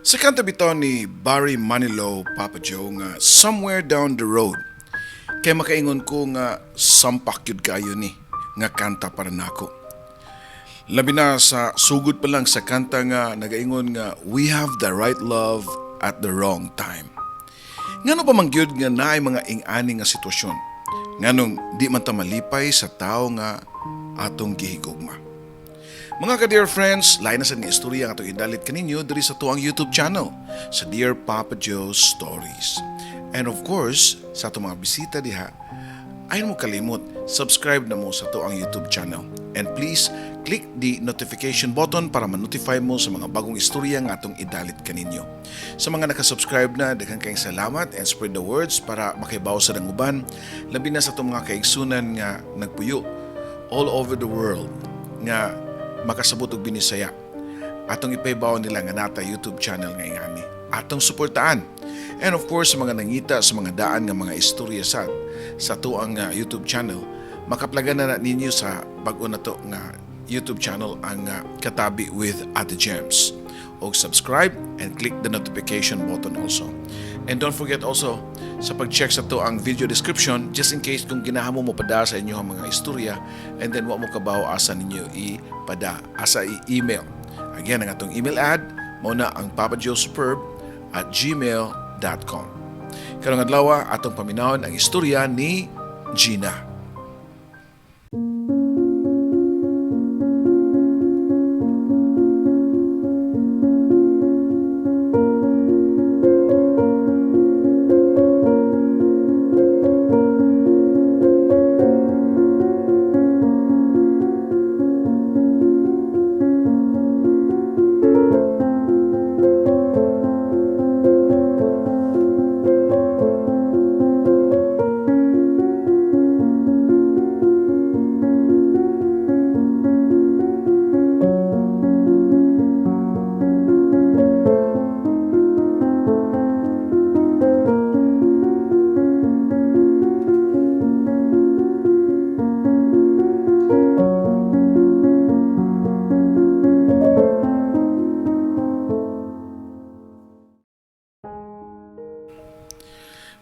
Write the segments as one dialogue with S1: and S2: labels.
S1: Sa kanta bitaw ni Barry Manilow, Papa Joe, nga "Somewhere Down the Road," kay makaingon ko nga sampak yun kayo ni nga kanta para nako. Labi na sa sugod pa lang sa kanta nga nagaingon nga we have the right love at the wrong time. Ngano pa man gyud nga naay mga ing-ani nga sitwasyon? Nganong di man ta malipay sa tao nga atong gihigugma? Mga ka-dear friends, lain na sa nga istorya nga atong idalit kaninyo diri sa atuang YouTube channel sa Dear Papa Joe Stories. And of course, sa atong mga bisita diha, ay mo kalimot, subscribe na mo sa atuang YouTube channel. And please, click the notification button para ma-notify mo sa mga bagong istorya nga atong idalit kaninyo. Sa mga nakasubscribe na, daghan kayong salamat and spread the words para makaibaw sa uban, labi na sa atong mga kaigsunan nga nagpuyo all over the world nga makasabot og Binisaya. Atong ipahibaw nila nga naa tay YouTube channel nga ingani. Atong suportaan. And of course, sa mga nangita sa mga daan nga mga istorya sa atuang YouTube channel, makaplagan na ninyo sa bag-o na to nga YouTube channel, ang Katabi with Ate Gems. Og subscribe and click the notification button also. And don't forget also sa pag-check sa atoang video description just in case kung ginahan mo pada sa inyong mga istorya and then wa mo kabaw asa ninyo i-pada, asa i-email. Again, ang atong email ad mao na ang papajoesuperb@gmail.com. Karong adlaw, atong paminawon ang istorya ni Gina.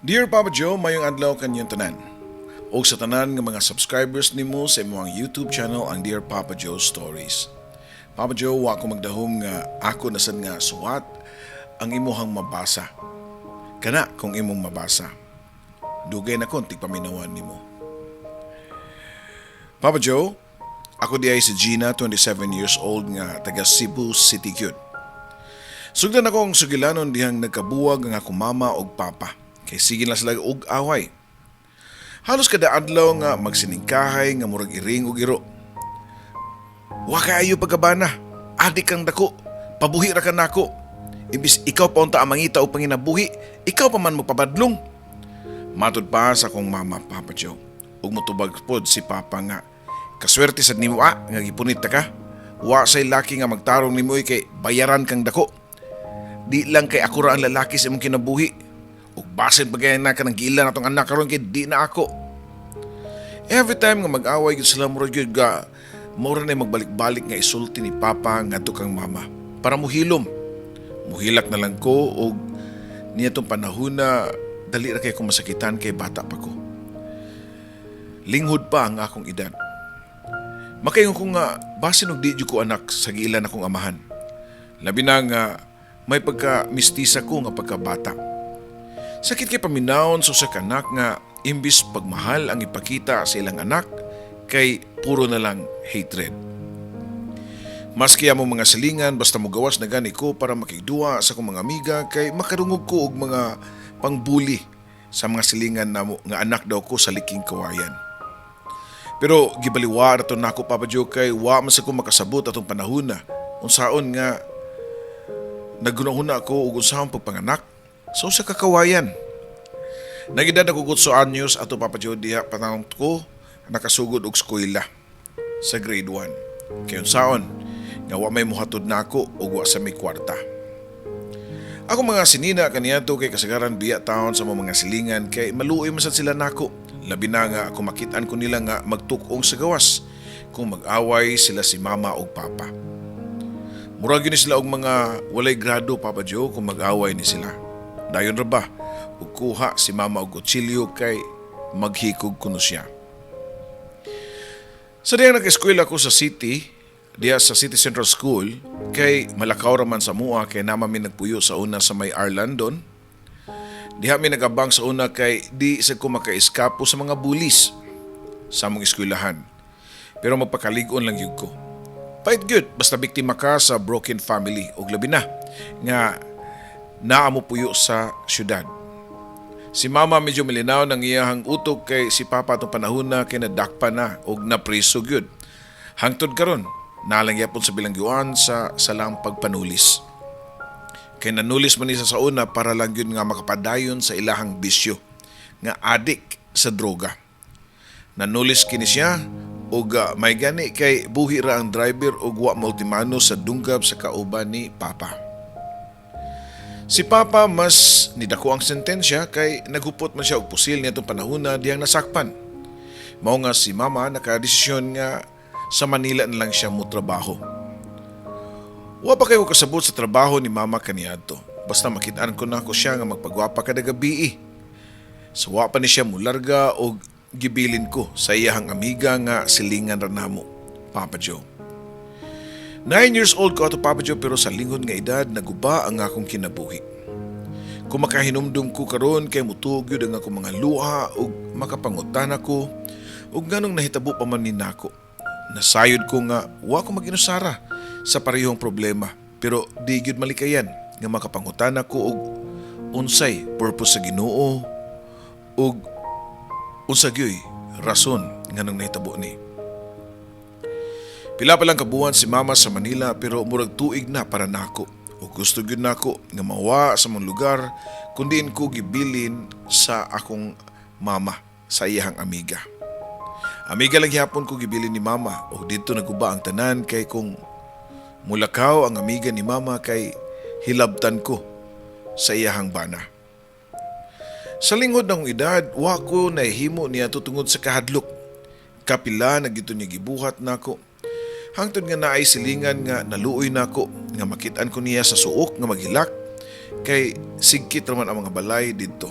S1: Dear Papa Joe, mayong adlaw kaninyong tanan. Og sa tanan nga mga subscribers nimo sa imong YouTube channel, ang Dear Papa Joe Stories. Papa Joe, wa ko magdahom nga ako na sad nga suwat ang imuhang mabasa. Kana kung imong mabasa. Dugay na kon tigpaminawan nimo. Papa Joe, ako diay si Gina, 27 years old nga taga Cebu City gyud. Sugdan ako ang sugilanon dihang nagkabuwag ang akong mama og papa. Kay sige na sila og away. Halos kada adlaw nga magsiningkahay nga murag iring og iro. "Wa kaayo pagkabana. Adik kang dako. Pabuhi ra ka nako. Imbis ikaw pa unta ang mangita og panginabuhi, ikaw pa man magpabadlong." Matud pa sa akong mama, Papa Joe. Ug motubag pod si papa nga, "Kaswerte sad nimo ah, nga gipunit ta ka. Wa say laki nga magtarong nimo eh, kay bayaran kang dako. Di lang kay ako ra ang lalaki sa imong kinabuhi. Ug basin pa gaya na ka ng giila na tong anak karon kay di na ako." Every time nga mag-away gyud sila, murag gyud ga mura na magbalik-balik nga isulti ni papa ngadto kang mama para muhilom. Muhilak na lang ko og niya tong panahon na dali ra kay ko masakitan kay bata pa ko. Linghod pa ang akong edad. Makaingon ko nga basin og di jud ko anak sa giilan akong amahan. Labi na nga may pagka mistisa ko nga pagkabata. Sakit kay paminawon sa usa ka anak nga imbis pagmahal ang ipakita sa ilang anak kay puro na lang hatred. Maski amo mga silingan, basta mogawas na gani ko para makigduwa sa akong mga amiga kay makadungog ko og mga pangbuli sa mga silingan namo nga anak daw ko sa liking kawayan. Pero gibaliwa ra to nako, Papa Joe, kay wa man sa ko makasabot atong panahon na unsaon nga nagunahuna ako og unsaon pagpanganak sa usa ka kawayan. Nag-edad ako 8 anyos ato, Papa Joe, diha panahon ko nakasugod og eskwela sa grade 1. Kay unsaon nga wa may muhatod nako ug wa sa may kwarta. Ako mga sinina kaniadto kay kasagaran biya taon sa mga silingan kay maluoy man sad sila nako. Labi na nga ako makit-an ko nila nga magtuk-ong sa gawas kung mag-away sila si mama ug papa. Murag gyud ni sila og mga walay grado, Papa Joe, kung mag-away ni sila. Dayon ra ba, ug kuha si mama og kutsilyo kay maghikog kuno siya. Sa diyang nag-eskwela ko sa city, diya sa City Central School, kay malakaw raman sa mua kay naa man mi nagpuyo sa una sa may Arlandon. Diha mi nagabang sa una kay di sa ko maka-eskapo sa mga bullies sa among eskwelahan. Pero magpakalig-on lang gyud ko. Pait gyud basta biktima ka sa broken family ug labi na nga naa mo puyo sa syudad. Si mama medyo milinaw ng iyahang utok kay si papa atong panahon na kay nadakpa na og napriso gyud. Hangtod karon nalang gyapon sa bilangguan sa salang pagpanulis. Kay nanulis man ni sa una para lang gyud nga makapadayon sa ilahang bisyo nga adik sa droga. Nanulis kini siya ug may gani kay buhi ra ang driver ug wa multimano sa dunggab sa kauban ni papa. Si papa mas nidako ang sentensya kay naghupot man siya og pusil niadtong panahona diyang nasakpan. Mao nga si mama nakadesisyon nga sa Manila na lang siya motrabaho. Wa pa kayo kasabot sa trabaho ni mama kaniadto. Basta makit-an ko nako siya nga magpagwapa kada gabi. Sa wa pa ni siya mularga og gibilin ko sa iyahang amiga nga silingan ra namo, Papa Joe. 9 years old ko ato, Papa Joe, pero sa linghod nga edad naguba ang akong kinabuhi. Kung makahinumdum ko karon kay mutuog gyud ang akong mga luha ug makapangutana ko ug nganong nahitabo pa man ni nako. Nasayod ko nga wa ko maginusara sa parehong problema pero di gyud malikayan nga makapangutana ko og unsay purpose sa Ginoo ug unsa gyuy rason nganong nahitabo ni. Pila pa lang kabuwan si mama sa Manila pero murag tuig na para nako. O gusto gyud nako nga mawa sa mong lugar kundiin ko gibilin sa akong mama sa iyahang amiga. Amiga lang gyapon ko gibilin ni mama o didto naguba ang tanan kay kung mulakaw ang amiga ni mama kay hilabtan ko sa iyahang bana. Sa linghod ng edad, wa ko nahimo niya tungod sa kahadlok. Kapila na gito niya gibuhat nako. Hangtod nga naay silingan nga naluoy nako nga makit-an ko niya sa suok nga maghilak kay sigkit raman ang mga balay didto.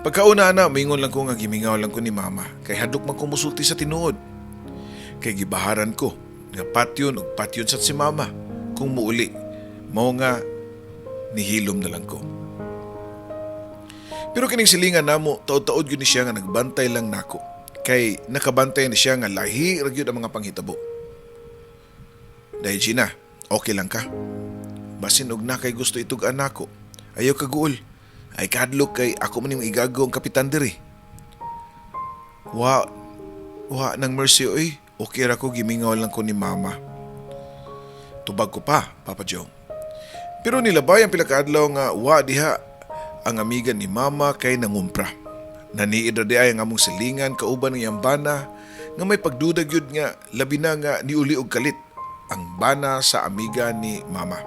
S1: Pagkauna na, mingon lang ko nga gimingaw lang ko ni mama kay hadlok man ko musulti sa tinuod. Kay gibaharan ko nga patyon ug patyon sa si mama kung muuli. Mao nga nihilom na lang ko. Pero kining silingan namo, taod-taod gyud ni siya nga nagbantay lang nako. Kay nakabantay ni siya nga lahi ra gyud ang mga panghitabo. "Dahil Gina, okay lang ka? Basin og na kay gusto itug anak ko. Ayaw ka guol. Ay kadlok kay ako man yung igago ang kapitan diri." "Wa, wa nang Mercy oy. Okay ra ko, gimingaw lang ko ni mama." Tubag ko pa, Papa Joe. Pero nilabay ang pila ka adlaw nga wa diha ang amiga ni mama kay nangumpra. Naniid ra di ay ang among silingan kauban ng iyang bana nga may pagduda gyud nga labi na nga niuli og kalit ang bana sa amiga ni mama.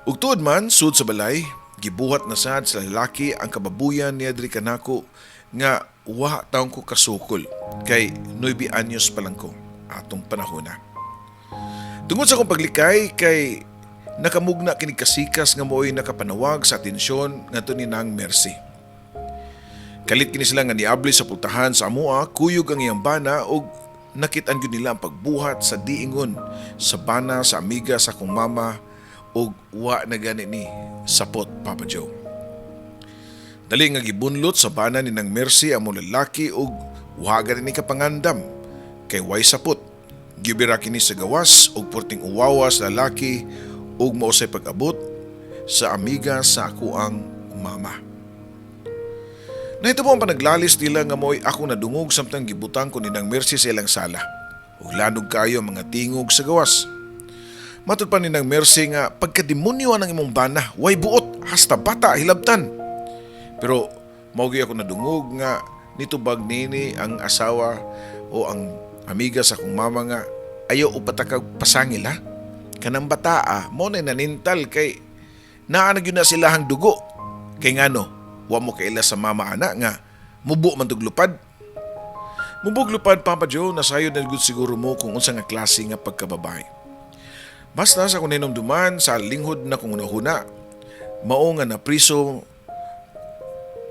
S1: Ug tuod man, sud sa balay, gibuhat na sad sa lalaki ang kababuyan niya diri kanako nga wa taong ko kasukol kay 9 anyos pa lang ko atong panahona. Tungod sa akong paglikay kay nakamugna kini kasikas nga mo'y nakapanawag sa atensyon ngadto ni Nang Mercy. Kalit kini sila nga niabli sa pultahan sa amoa, kuyog ang iyang bana ug nakit-an gyud nila ang pagbuhat sa diingon sa bana sa amiga sa akong mama ug wa na gani ni sapot, Papa Joe. Dali nga gibunlot sa bana ni Nang Mercy ang mga lalaki ug wa gani ni kapangandam kay way sapot. Gibira kini sa gawas ug porting uwawa sa lalaki ug mao say pag-abot sa amiga sa akoang mama. Nahitabo ang panaglalis nila nga mo'y ako nadungog samtang gibutang ko ni Nang Mercy sa ilang sala. Ug lanog kayo ang mga tingog sa gawas. Matud pa ni Nang Mercy nga pagkademonyo ang imong bana, way buot, hasta bata hilabtan. Pero mao gyud ako nadungog nga nitubag nini ang asawa o ang amiga sa akong mama nga, "Ayaw upatakag pasangil ha. Kanang bataa mo na nanintal kay naa na gyud na silahang dugo. Kay ngano, wa mo kaila sa mama ana nga mubo man tug lupad." Mubog lupad, Papa Joe, nasayod na gud siguro mo kung unsa nga klase nga pagkababae. Basta sa akong nahinumduman sa linghod na kong hunahuna, mao nga napriso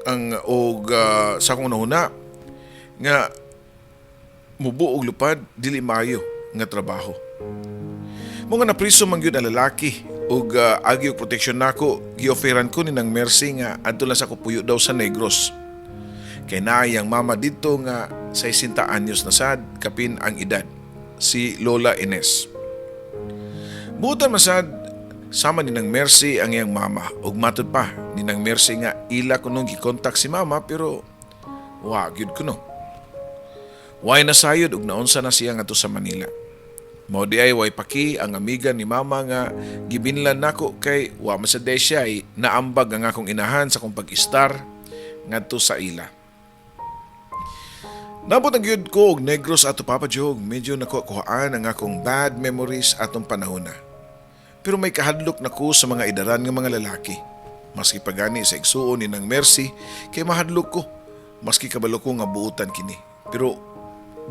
S1: ang og sa akong hunahuna nga mubo og lupad dili maayo nga trabaho. Mao nga napriso man gyud ang lalaki ug agi og proteksyon nako, gi-offeran ko ni nang Mercy nga adto lang sa ko puyo daw sa Negros. Kay naay ang mama didto nga 60 anyos na sad kapin ang edad, si Lola Ines. Buotan man sad sama ni nang Mercy ang iyang mama ug matud pa ni nang Mercy nga ila kunong gikontak si mama, pero wa gyud kuno. Way nasayod ug naunsa na siya ngadto sa Manila. Mao di ay way paki ang amiga ni mama nga gibinlan nako kay wa man sad siya ay naambag ang akong inahan sa akong pag-istar ngadto sa ila. Nabot ang gyud ko og Negros ato, Papa Joe, medyo nakuhaan ang akong bad memories atong panahon na. Pero may kahadlok na ko sa mga idaran nga mga lalaki. Maski pagani sa igsuon ni nang Mercy, kay mahadlok ko. Maski kabalo ko nga buutan kini. Pero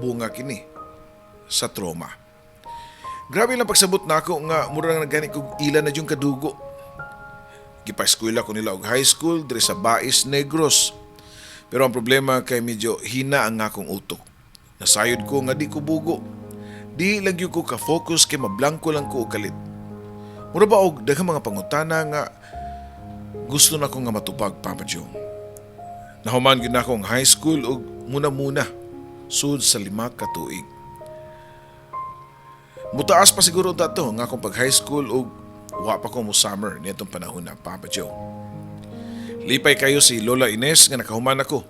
S1: bunga kini sa trauma. Grabe lang pagsabot nako nga mura na gani kog ila na yung kadugo. Gipa-eskwela ko nila og high school diri sa Bais, Negros. Pero ang problema kay medyo hina ang akong utok. Nasayod ko nga di ko bugo. Di lang gyud ko ka-focus kay mablangko lang ko og kalit. Mura ba og daghang mga pangutana nga gusto na ko nga matubag, Papa Joe. Nahuman gyud nako ang high school ug muna-muna sud sa 5 ka tuig. Mutaas pa siguro ta to nga akong pag high school ug wa pa ko mo summer niadtong panahon na, Papa Joe. Lipay kayo si Lola Ines nga nakahuman ako.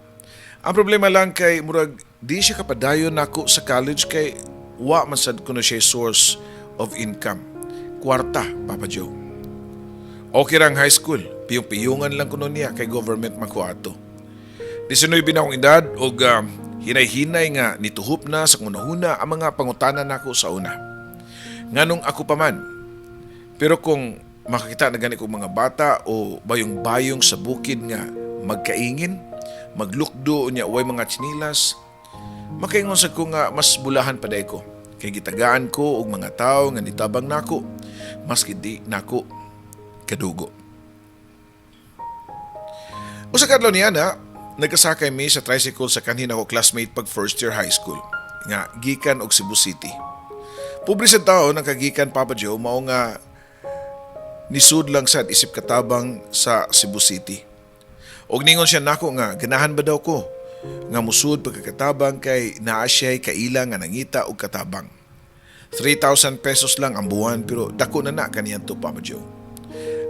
S1: Ang problema lang kay murag di siya kapadayon nako sa college kay wa man sad kuno siya source of income. Kwarta, Papa Joe. Okay ra ang high school, piyong-piyungan lang kuno niya kay government man ko ato. 19 na akong edad og hinay-hinay nga nituhop na sa hunahuna ang mga pangutana nako sa una. Nganong ako pa man? Pero kung makakita na gani kong mga bata o bayong-bayong sa bukid nga magkaingin, maglukdo niya way mga tsinilas, makaingon sa ko nga mas bulahan pa ko. Kay gitagaan ko og mga tao nga nitabang nako, maski di nako kadugo. Usa ka adlaw niya na, nagkasakay mi sa tricycle sa kanhi nako classmate pag first year high school, nga gikan og Cebu City. Pobre sa tao ng kagikan, Papa Joe, mao nga nisud lang sad isip katabang sa Cebu City. Og ningon siya nako nga ganahan ba daw ko nga musud pagkakatabang kay naa siya'y kaila nga nangita og katabang. 3,000 pesos lang ang buwan, pero dako na na kaniyan to, Papa Joe.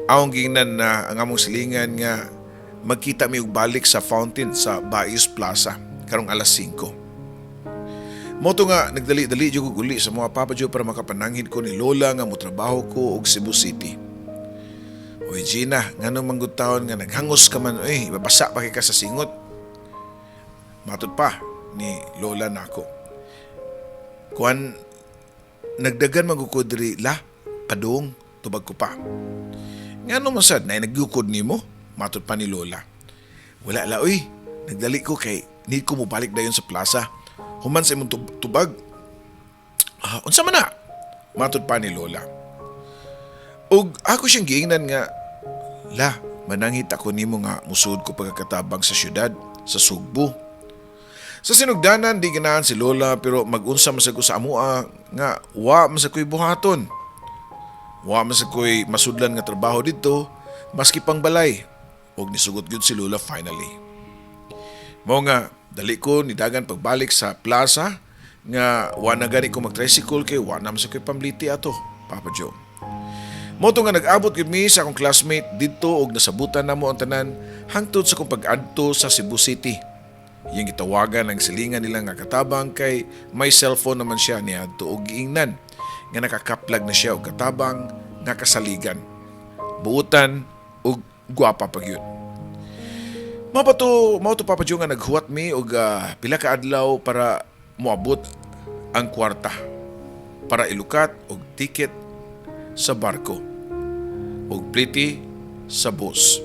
S1: Awong gingnan na ang among silingan nga magkita mi og balik sa fountain sa Bais Plaza karong alas 5. Mao to nga nagdali-dali jud ko uli sa mga, Papa Joe, para makapananghid ko ni Lola nga motrabaho ko og Cebu City. "Oy Gina, ngano man gud taon nga naghangos ka man oy, babasa pa kay ka sa singot?" matud pa ni Lola nako. "Kuan, nagdagan man ko diri la, padung," tubag ko pa. "Ngano man sad na nagyukod nimo?" matud pa ni Lola. "Wala la oy, nagdali ko kay need ko mobalik dayon sa plaza. Human sa imong tubag." "Ah, unsa man na?" matud pa ni Lola. Og ako siyang giingnan nga, "La, mananghit ako nimo nga musud ko pagkakatabang sa syudad, sa Sugbo." Sa sinugdanan, di ganahan si Lola, pero mag-unsa man sad ko sa amoa nga wa man sad ko'y buhaton. Wa man sad ko'y masudlan nga trabaho dito, maski pang balay. Og nisugot gyud si Lola finally. Mao nga dali ko nidagan pagbalik sa plaza nga wa na gani ko mag-tricycle kay wa na man sad ko'y pamliti ato, Papa Joe. Mao to nga nag-abot gyud mi sa akong classmate didto og nasabutan namo ang tanan hangtod sa akong pag-adto sa Cebu City. Iyang gitawagan ang silingan nila nga katabang kay may cellphone naman siya niadto og giingnan nga nakakaplag na siya og katabang nga kasaligan. Buutan ug gwapa pa gyud. Mao to, Papa Joe, nga naghuwat mi og pila ka adlaw para moabot ang kwarta para ilukat og ticket sa barko ug pliti sa bus.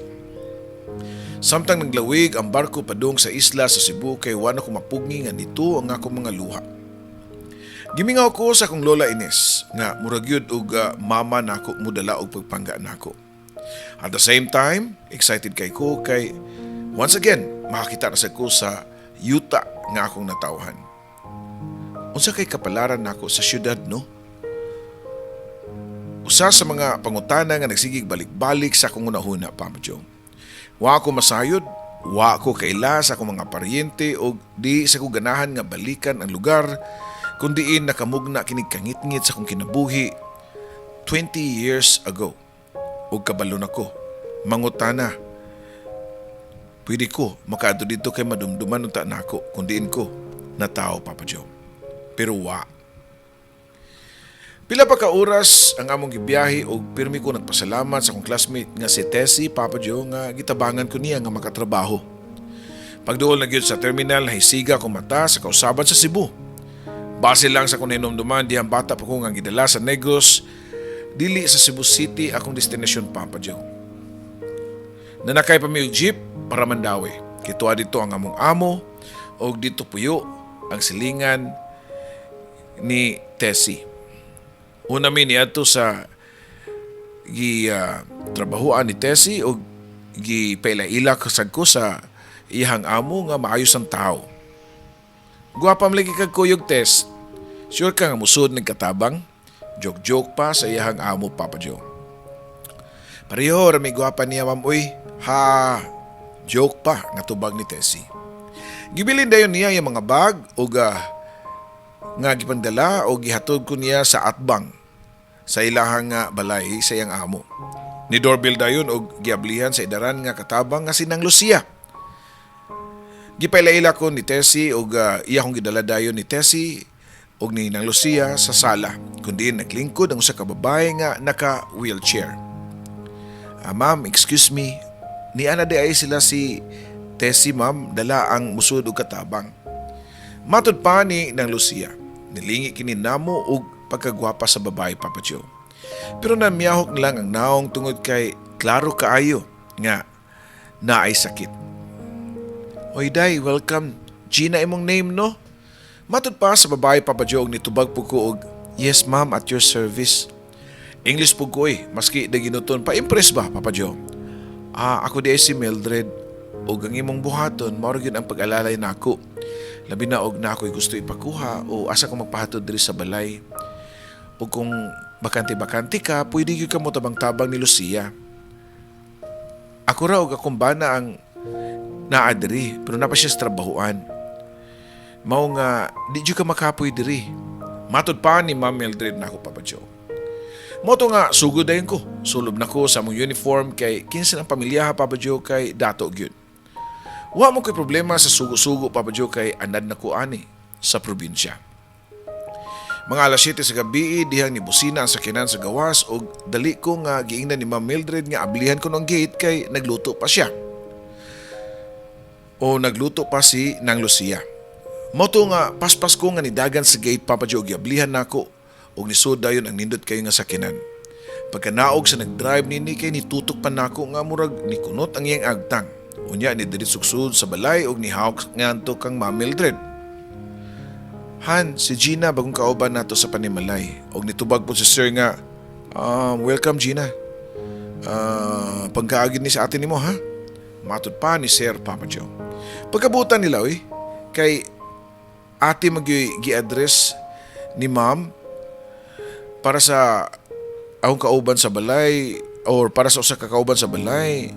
S1: Samtang naglawig ang barko padung sa isla sa Cebu kay wa na ko mapugni nga nito ang akong mga luha. Gimingaw ko sa akong Lola Ines nga murag gyud og mama nako mudala og pagpangga nako. At the same time, excited kay ko kay once again makakita na sad ko sa yuta nga akong natawhan. Unsa kay kapalaran nako sa syudad, no? Usa sa mga pangutana nga nagsigig balik-balik sa akong hunahuna, Papa Joe. Wa ko masayod, wa ko kaila sa akong mga paryente o di sa ko ganahan nga balikan ang lugar kung diin nakamugna kinig kangitngit sa akong kinabuhi 20 years ago. Ug kabalo na ko, mangutana. Pwede ko makaadto didto kay madumduman unta nako kung diin ko natao, Papa Joe. Pero wa. Pila pa ka oras ang among gibiyahe og pirmi ko nagpasalamat sa akong classmate nga si Tessie, Papa Joe, nga gitabangan ko niya nga makatrabaho. Pagduol na gyud sa terminal, nahisiga akong mata sa kausaban sa Cebu. Base lang sa akong nahinumduman dihang bata pa ko nga gidala sa Negros, dili sa Cebu City akong destinasyon, Papa Joe. Nanakay pa mi og jeep para Mandaue. Kituwa didto ang among amo og didto puyo ang silingan ni Tessie. Una mi niadto sa gi trabahoan ni Tessie og gipaila-ila sad ko sa iyang amo nga maayos ang tao. "Gwapa man lagi kag kuyog, Tess. Sure ka nga musud nagkatabang?" Joke-joke pa sa iyang amo, Papa Joe. "Pareho ra mi gwapa niya, ma'am, uy. Ha," joke pa nga tubag ni Tessie. Gibilin dayon niya yung mga bag ug nga gipangdala o gihatod ko niya sa atbang sa ilahang nga balay sa iyang amo. Ni doorbell dayon og giablihan sa idaran nga katabang nga si Nang Lucia. Gipaila-ila ko ni Tessie og iya kong gidala dayon ni Tessie og ni Nang Lucia sa sala kundi naglingkod ang usa ka babae nga naka wheelchair. "Ah, ma'am, excuse me. Niana diay sila si Tessie, ma'am, dala ang musud og katabang," matod pa ni Nang Lucia. Nilingi kini namo og pagkagwapa sa babae, Papa Joe. Pero namiyahok na lang ang naong tungod kay klaro kaayo nga naay sakit. "Oy day, welcome. Gina imong name, no?" Matod pa sa babae, Papa Joe, og nitubag po ko og, "Yes ma'am, at your service." English po ko eh, maski daginuton pa-impress ba, Papa Joe? "Ah, ako diay si Mildred og ang imong buhaton mao ra gyud ang pag-alalay nako. Labi na og na ako'y gusto ipakuha o asa ko magpahatod diri sa balay. O kung bakante-bakante ka, pwede gyud ka mo tabang-tabang ni Lucia. Ako ra og akong bana ang naa diri, pero naa pa siya sa trabahoan. Mao nga di jud ka makapoy diri," matod pa ni Ma'am Mildred nako, Papa Joe. Mao to nga sugod dayon ko. Sulob na ko sa among uniform kay kinsa ang pamilya, Papa Joe, kay dato gyud. Wa mo koy problema sa sugo-sugo, Papa Joe, kay anad na ko ani sa probinsya. Mga alas 7 sa gabi dihang nibusina ang sakyanan sa gawas og dali ko nga giingnan ni Ma'am Mildred nga ablihan ko ng gate kay nagluto pa siya. O nagluto pa si Nang Lucia. Mao to nga paspas ko nga nidagan sa gate, Papa Joe, giablihan nako og nisud dayon ang nindot kayo nga sakyanan. Pagkanaog sa nagdrive nini kay nitutok pa nako nga murag nikunot ang iyang agtang. Unya ni diretso sud sa balay og nihawk ngadto kang Ma'am Mildred. "Han, si Gina bagong kauban nato sa panimalay." Og nitubag po si sir nga, "Welcome, Gina. Pagkaagid ni sa atin nimo, ha?" Matod pa ni Sir, Papa Joe. Pagkabutan nila oy, kay ate mag gi-address ni ma'am para sa akong kauban sa balay or para sa usa ka kauban sa balay.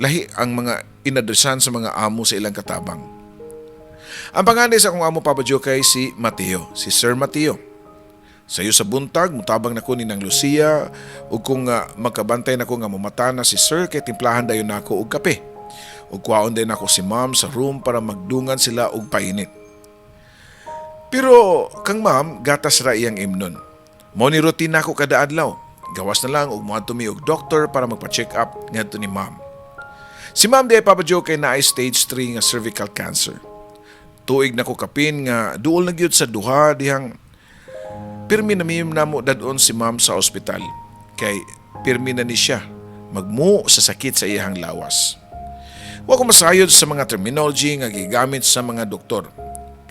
S1: Lahi ang mga inadresan sa mga amo sa ilang katabang. Ang panganay sa akong amo, Papa Joe, kay si Mateo, si Sir Mateo. Sayo sa buntag, mutabang nako ni Nang Lucia ug kung magkabantay nako nga mumata na si Sir kay timplahan dayon nako og kape. Ug kuwaon din ako si ma'am sa room para magdungan sila og painit. Pero kang ma'am, gatas ra iyang imnon. Mao ni routine nako kada adlaw. Gawas na lang og moadto mi og doctor para magpa-check up ngadto ni ma'am. Si ma'am diay, Papa Joe, kay naay stage 3 nga cervical cancer. Tuig na ko kapin nga duol na gyud sa duha dihang pirmi na miyom namo dadon si ma'am sa ospital kay pirmi na ni siya magmu sa sakit sa iyang lawas. Wa ko masayod sa mga terminology nga gigamit sa mga doktor.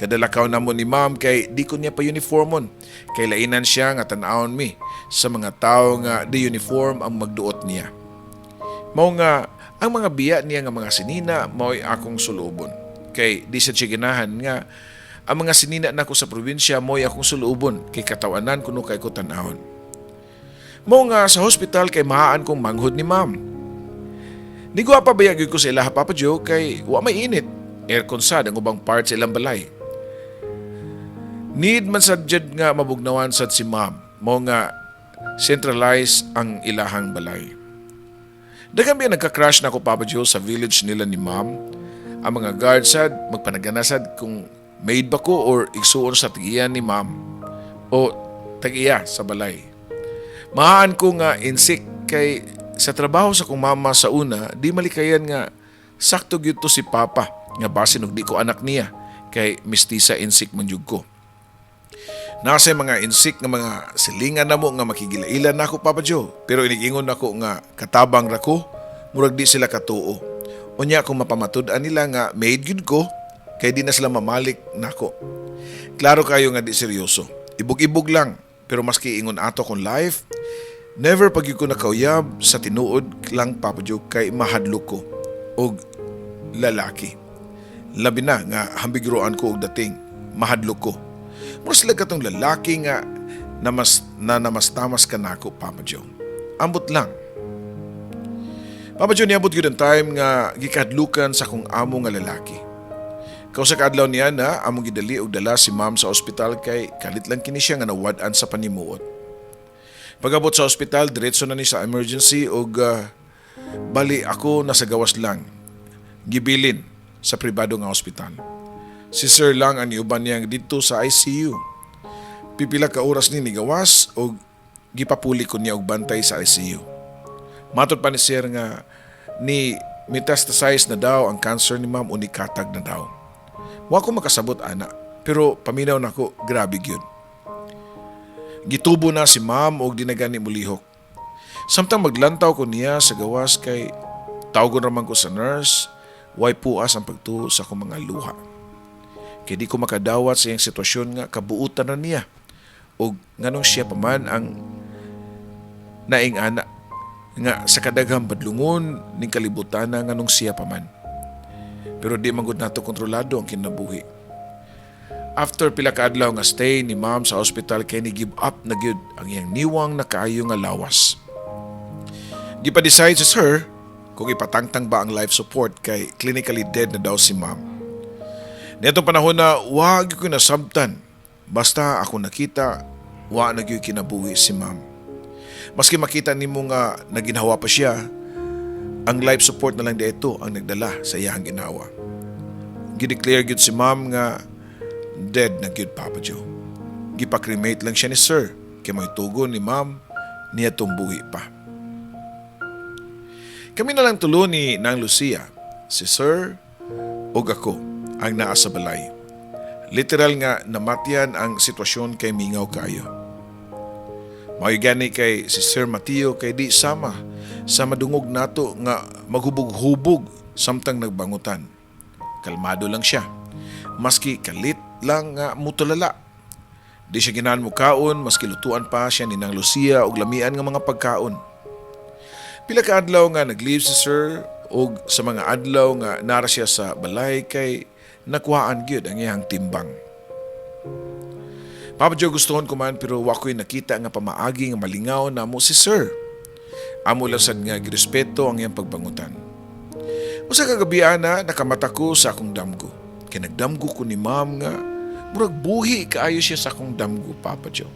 S1: Kada lakaw namo ni ma'am kay di ko niya pa uniformon. Kay lainan siya nga tan-awon mi sa mga tao nga di uniform ang magduot niya. Mao nga ang mga biya niya nga mga sinina mao'y akong sulubon. Kay di sa siya ganahan nga ang mga sinina nako sa probinsya mo'y akong sulubon kay katawanan kuno kay ko tan-awon. Mao nga sa hospital kay mahaan kong manghod ni ma'am. Niguwa pa bayag ko sa ilaha, Papa Joe, kay wa may init. Aircon sad ang ubang part sa ilang balay. Need man sad jud nga mabugnawan sad si ma'am. Mao nga centralize ang ilahang balay. Daghan biya nagka-crush na ako, Papa Joe, sa village nila ni ma'am. Ang mga guard sad magpanagana sad kung maid ba ko or igsuon sa tag-iya ni ma'am o tag-iya sa balay. Mahaan ko nga insik kay sa trabaho sa kong mama sa una, di malikayan nga sakto gyud to si papa nga basin og di ko anak niya kay mistisa insik man jud ko. Nasa mga insik nga mga silingan namo nga makigilailan nako, Papa Joe, pero inigingon nako nga katabang ra ko, murag di sila katuo. Unya kung mapamatud-an nila nga maid gyud ko kay di na sila mamalik nako. Klaro kayo nga di seryoso. Ibog-ibog lang, pero maski ingon ato kung life, never pag ko nakauyab sa tinuod lang, Papa Joe, kay mahadlok ko og lalaki. Labi na nga hambigruan ko og dating, mahadlok ko. Mura sila katong lalaki nga namas, na namastamas ka nako, Papa Joe. Ambot lang. Papa Joe, niabot gyud ang time nga gikadlukan sa akong amo nga lalaki. Kausa ka adlaw niya na among gidali og dala si ma'am sa ospital kay kalit lang kini siya nga nawad-an sa panimuot. Pagabot sa ospital, diretso na ni sa emergency og bali ako nasa gawas lang. Gibilin sa pribado nga ospital. Si sir lang ang niuban niyang didto sa ICU. Pipila ka oras ni nigawas og gipapuli ko niya og bantay sa ICU. Matod pa ni sir nga ni metastasize na daw ang cancer ni ma'am o ni katag na daw. Wa ko makasabot ana, pero paminaw nako, grabe gyud. Gitubo na si ma'am og di na gani mulihok. Samtang maglantaw ko niya sa gawas kay tawgon raman ko sa nurse, way puas ang pagtuo sa akong mga luha. Kay di ko makadawat sa iyang sitwasyon nga kabuutan na niya og nganong siya pa man ang naing ana nga sa kadaghang badlungon ning kalibutan na nganong siya pa man. Pero di man gud nato kontrolado ang kinabuhi. After pila ka adlaw nga stay ni ma'am sa hospital kay ni give up na gyud ang iyang niwang na kaayo nga lawas. Gipa-decide si sir kung ipatangtang ba ang life support kay clinically dead na daw si ma'am. Niadtong panahon na wa gyud ko nasabtan. Basta ako nakita, wa na gyud kinabuhi si ma'am. Maski makita nimo nga naginhawa pa siya, ang life support na lang dito ang nagdala sa iyang ginawa. Gideclare gyud si ma'am nga dead na gyud, Papa Joe. Gipa-cremate lang siya ni sir kay may tugon ni ma'am niya buhi pa. Kami na lang tulo ni Nang Lucia, si sir ug ako ang naa sa balay. Literal nga namatyan ang sitwasyon kay mingaw kayo. Mao'y gani kay si Sir Mateo kay di sama sa madungog nato nga maghubog-hubog samtang nagbangutan. Kalmado lang siya. Maski kalit lang nga mutulala. Di siya ginahan mo kaon maski lutuan pa siya ni Nang Lucia og lamian nga mga pagkaon. Pila ka adlaw nga nag-leave si Sir og sa mga adlaw nga nara siya sa balay kay nakuhaan gyud ang iyang timbang. Papa Joe, gustuhon ko man pero wa ko'y nakita nga pamaagi nga malingaw namo si Sir. Amo lang sad nga girespeto ang iyang pagbangutan. Usa ka gabi ana, nakamata ko sa akong damgo. Kay nagdamgo ko ni ma'am nga murag buhi kaayo siya sa akong damgo, Papa Joe.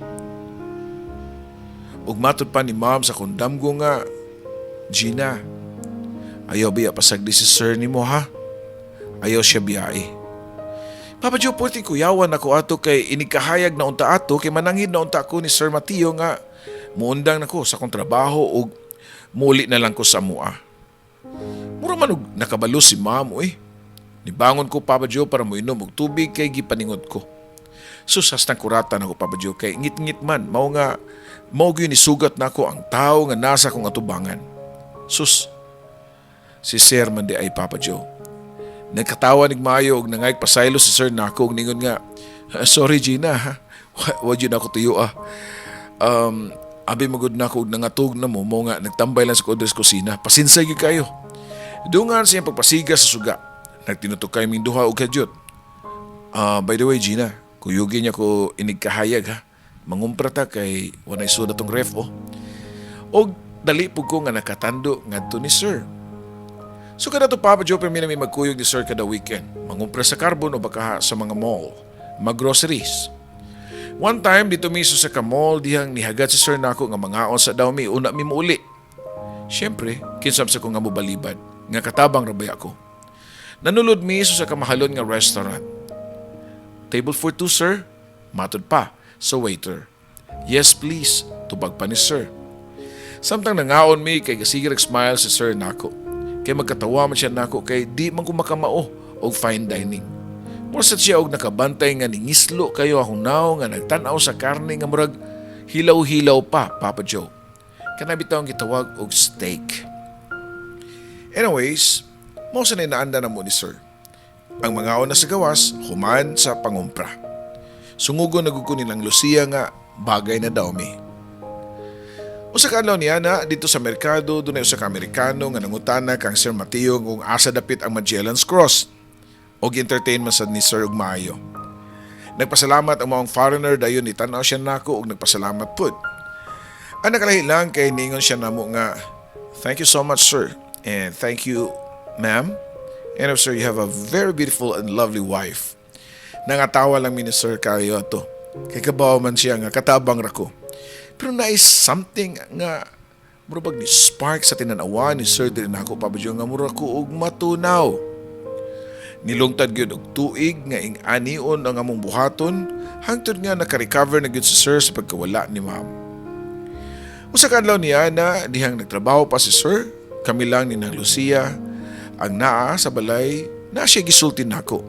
S1: Ug matod pa ni ma'am sa akong damgo nga, "Gina, ayaw biya pasagdi si sir nimo ha. Ayaw siya biyai." Papa Joe, pwede kuyawan ako ato kay inikahayag na unta ato kay mananghid na unta ako ni Sir Mateo nga muundang nako sa akong trabaho ug muli na lang ko sa mua. Mura man og nakabalo si ma'am oy. Nibangon ko, Papa Joe, para moinom og tubig kay gipaningot ko. Sus, hastang kuratan ako, Papa Joe, kay ngit-ngit man mao nga mao gyud ni sugat nako ang tao nga nasa akong atubangan. Sus, si Sir man di ay, Papa Joe. Nagkatawa nig maayo og nangayog pasaylo si sir nako og ningon nga, "Sorry Gina ha. Wa jud ako tuyo ah. Abi magud nako og nangatog na mo mo nga nagtambay lang sa ko sa kusina. Pasinsay gyud kayo." Dungan sa iyang pagpasiga sa suga. Nagtinutukay ming duha og kadyot. "Ah, by the way Gina, kuyugi niya ko inig kahayag ha. Mangumpra ta kay walay suda tong ref oh." Og dali pud ko nga nakatando ngadto ni sir. So kada to, Papa Joe, permi na may magkuyog ni sir kada weekend. Mangumpra sa Carbon o baka sa mga mall. Maggroceries. One time, dito mismo sa ka-mall, dihang nihagat si sir nako nga mangaon sa daw mi, una mi muuli. Siyempre, kinsab sa ko nga mobalibad, nga katabang rabay ako. Nanulod mi sa kamahalon nga restaurant. "Table for two, sir?" Matod pa sa waiter. "Yes, please," tubag pa ni sir. Samtang nangaon mi kay gasige smile si sir nako. Kay magkatawa man siya nako kay di man ko makamao og fine dining. Mura sad siya og nakabantay nga ningislo kayo akong naong nga nagtan-aw sa karne nga murag hilaw-hilaw pa, Papa Joe. Kana bitaw ang gitawag og steak. Anyways, mao sa naanda na mo ni sir. Ang mga na sa gawas, human sa pangumpra. Sungugo na ko nilang Lucia nga bagay na daw mi. Usa ka adlaw niya na dito sa merkado, dunay usa ka Amerikano nga nangutana kang Sir Mateo kung asa dapit ang Magellan's Cross. Og entertain man sad ni Sir og maayo. Nagpasalamat ang maong foreigner, dayon ni tan-aw siya nako og nagpasalamat pud. Ang nakalahi lang kay ningon siya namo nga, "Thank you so much, sir, and thank you, ma'am, and sir, you have a very beautiful and lovely wife." Nangatawa lang mi ni sir kayo ato. Kay kabaw man siya nga katabang ra ko. Pero naay something nga murag ni spark sa tinanawa ni sir diri nako, Papa Joe, nga mura ko og matunaw. Nilungtad gyud og tuig nga ing-anion ang among buhaton hangtod nga naka-recover na gyud si sir sa pagkawala ni ma'am. Usa ka adlaw niya na dihang nagtrabaho pa si sir, kami lang ni Nang Lucia ang naa sa balay na siya gisulti nako.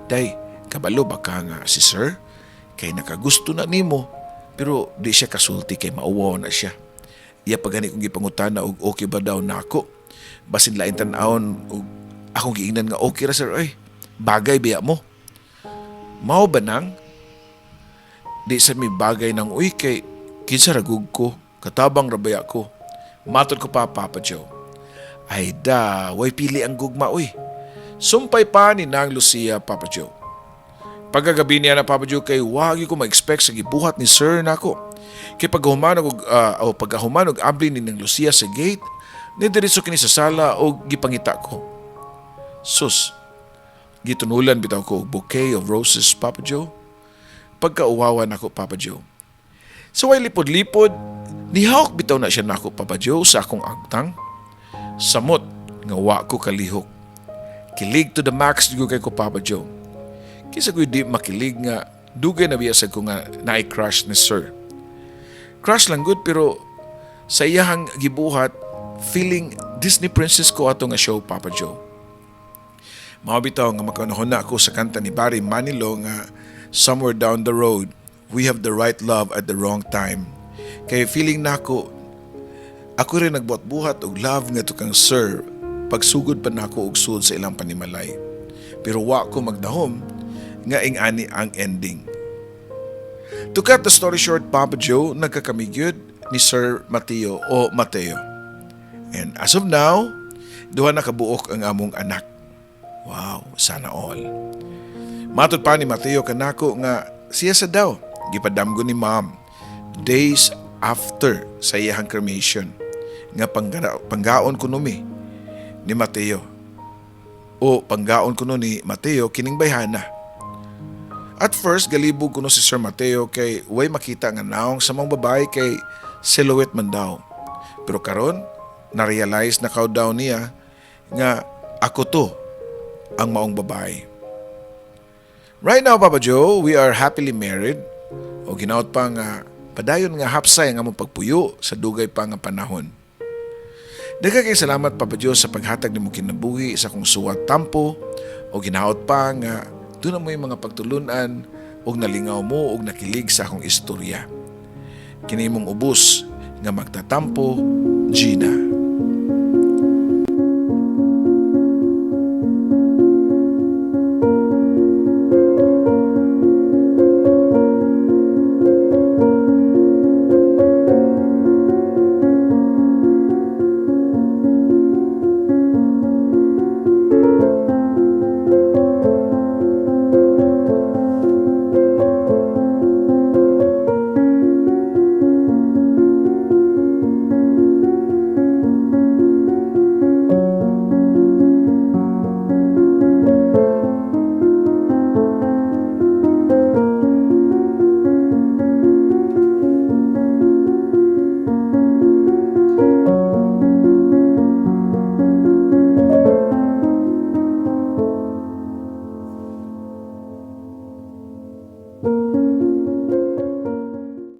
S1: "Day, kabalo ba ka nga si sir kay nakagusto na nimo pero di siya kasulti kay mauwaw na siya. Iya pa gani kong gipangutana og okay ba daw nako. Basin lain tan-awon og akong giingnan nga okay ra, sir oy. Bagay biya mo." "Mao ba nang? Di sa mi bagay nang uy kay kinsa ragug ko, katabang rabaya ko." Matod ko pa, Papa Joe. "Ay da, way pili ang gugma uy." Sumpay pa ni Nang Lucia, Papa Joe. Pagkagabi niya na, Papa Joe, kay wagi ko ma-expect sa gibuhat ni sir nako. Kay paghuman og o pagkahuman og abli ni Nang Lucia sa gate, ni diretso kini sa sala og gipangita ko. Sus, gitunulan bitaw ko og bouquet of roses, Papa Joe. Pagkauwawan ako, Papa Joe. Sa way lipod-lipod, nihawk bitaw na siya nako, Papa Joe, sa akong agtang. Samot nga wa ko kalihok. Kilig to the max jud kay ko, Papa Joe. Kinsa ko'y di makilig nga dugay na biya sa ko nga naay crush ni sir? Crush lang gud, pero sa iyahang gibuhat, feeling Disney princess ko ato nga show, Papa Joe. Mao bitaw nga makanahon na ako sa kanta ni Barry Manilow nga "Somewhere Down the Road, we have the right love at the wrong time." Kay feeling nako ako rin nagbuhat-buhat og love nga kang sir pagsugod pa nako og sud sa ilang panimalay. Pero wa ko magdahom nga ing-ani ang ending. To cut the story short, Papa Joe, nagkakami gyud ni Sir Mateo o Mateo. And as of now, duha na kabuok ang among anak. Wow, sana all. Matod pa ni Mateo kanako nga siya sa daw, gipadamgo ni ma'am days after sa iyahang cremation nga panggaon kuno mi ni Mateo o panggaon kuno ni Mateo kining bayhana. At first, galibog kuno si Sir Mateo kay way makita nga naong sa mga babae kay silhouette man daw. Pero karon, na-realize na kaw daw niya nga ako to ang maong babae. Right now, Papa Joe, we are happily married o ginaot pa nga padayon nga hapsay ang among pagpuyo sa dugay pa nga panahon. Daghan kay salamat, Papa Joe, sa paghatag nimo kinabuhi sa akong suwat tampo o ginaot pa nga duna mo'y mga pagtulunan og nalingaw mo og nakilig sa akong istorya. Kini imong ubos nga magtatampo, Gina.